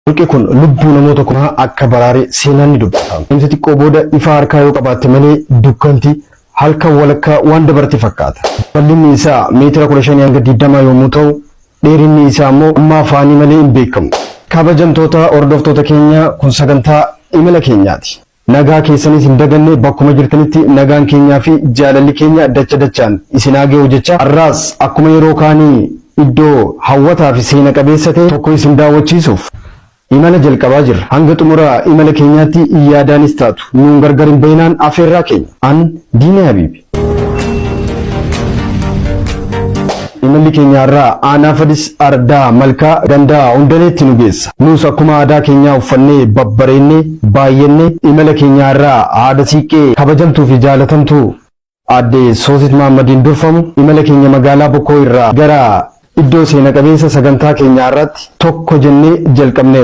Holqi kun lubbuu namoota kumaa akka baraare seenaan ni dubbata. Deemsa xiqqoo booda ifa harkaa yoo qabaatte malee dukkanti halkan walakkaa waan dabarte fakkaata. Bal'inni isaa meetira 15 hanga 20 yommuu ta'u, dheerinni isaa immoo amma afaanii malee hin beekamu. Kabajamtoota hordoftoota keenya, kun sagantaa imala keenyaati. Nagaa keessanis hin daganne, bakkuma jirtanitti nagaan keenyaa fi jaalalli keenya dacha dachaan isin haa ga'u jecha, har'aas akkuma yeroo kaanii iddoo hawwataa fi seena qabeessa ta'e tokko isin daawwachiisuuf imala jalqabaa jirra. Hanga xumura imala keenyaatti yaadaanis taatu nuun gargar hin bayinaan afeerraa keenya. An Diinee Habiibi. Imalli keenya har'aa aanaa Fadis Ardaa Malkaa gandaa Hundaleetti nu geessa. Nus akkuma aadaa keenyaa uffannee, babbareennee, baay'annee imala keenya har'aa haadha siiqqee kabajamtuu fi jaalatamtuu aadde Soosit Mahaammadiin durfamu imala keenya magaalaa Bokkoo irraa gara iddoo seena qabeessa sagantaa keenya har'aatti tokko jennee jalqabneerra.